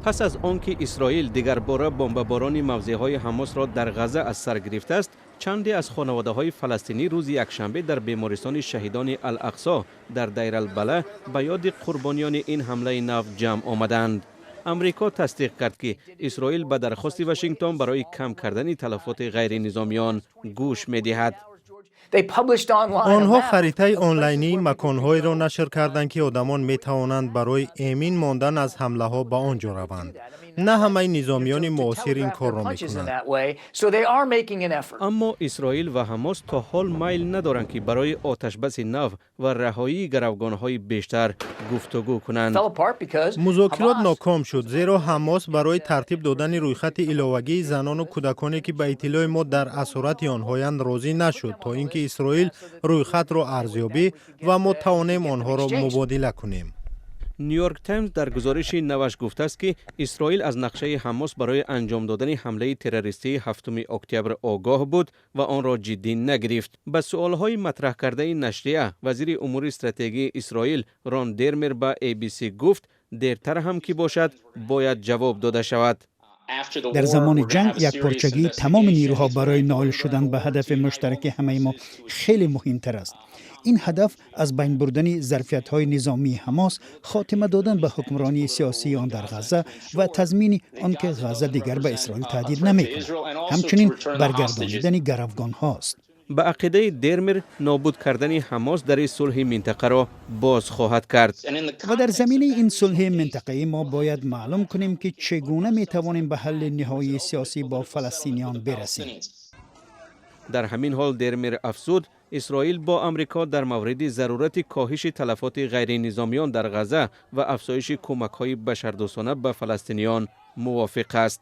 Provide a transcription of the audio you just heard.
Пас аз он ки Исроил дигарбора бомбаборони мавзеъҳои Ҳамосро дар Ғазза аз сар гирифтааст, чанде аз хонаводаҳои фаластинӣ рӯзи якшанбе дар бемористони шаҳидони Ал-Ақсо дар Дайралбала ба ёди қурбониёни ин ҳамлаи нав ҷамъ омаданд. Амрико тасдиқ кард, ки Исроил ба дархости Вашингтон барои кам кардани талафоти ғайринизомиён гӯш медиҳад. Онҳо харитаи онлайнии маконҳоеро нашр карданд, ки одамон метавонанд барои эмин мондан аз ҳамлаҳо ба он ҷо раванд. На ҳамаи низомиёни муосир ин корро мекунанд. Аммо Исроил ва Ҳамос то ҳол майл надоранд, ки барои оташбаси нав ва раҳоии гаравгонҳои бештар гуфтугӯ кунанд. Музокирот ноком шуд, зеро Ҳамос барои тартиб додани рӯйхати иловагии занону кӯдаконе, ки ба иттилои мо дар асорати онҳоянд, розӣ нашуд, то ин ки Исроил рӯйхатро арзёбӣ ва мо тавонем онҳоро мубодила кунем. Нью-Йорк Таймз дар гузориши наваш гуфтааст, ки Исроил аз нақшаи Ҳамос барои анҷом додани ҳамлаи террористии 7 октябр огоҳ буд ва онро ҷиддӣ нагирифт. Ба суолҳои матраҳ кардаи нашрия вазири умури стратегии Исроил Рон Дермер ба ABC гуфт, дертар ҳам ки бошад, бояд ҷавоб дода шавад. Дар замони ҷанг якпорчагии тамоми нирӯҳо барои ноил шудан ба ҳадафи муштараки ҳамаи мо хеле муҳимтар аст. Ин ҳадаф аз байн бурдани зарфиятҳои низомии Ҳамос, хотима додан ба ҳукмронии сиёсии он дар Ғазза ва тазмини он ки Ғазза дигар ба Исроил таҳдид намекунад, ҳамчунин баргардонидани гаравгонҳост. Ба ақидаи Дермер, нобуд кардани Ҳамос дари сулҳи минтақаро боз хоҳад кард. Ва дар заминаи ин сулҳи минтақаӣ мо бояд маълум кунем, ки чӣ гуна метавонем ба ҳалли ниҳоии сиёсӣ бо фаластиниён бирасем. Дар ҳамин ҳол Дермер афзуд, Исроил бо Амрико дар мавриди зарурати коҳиши талафоти ғайринизомиён дар Ғазза ва афзоиши кӯмакҳои башардӯстона ба фаластиниён мувофиқ аст.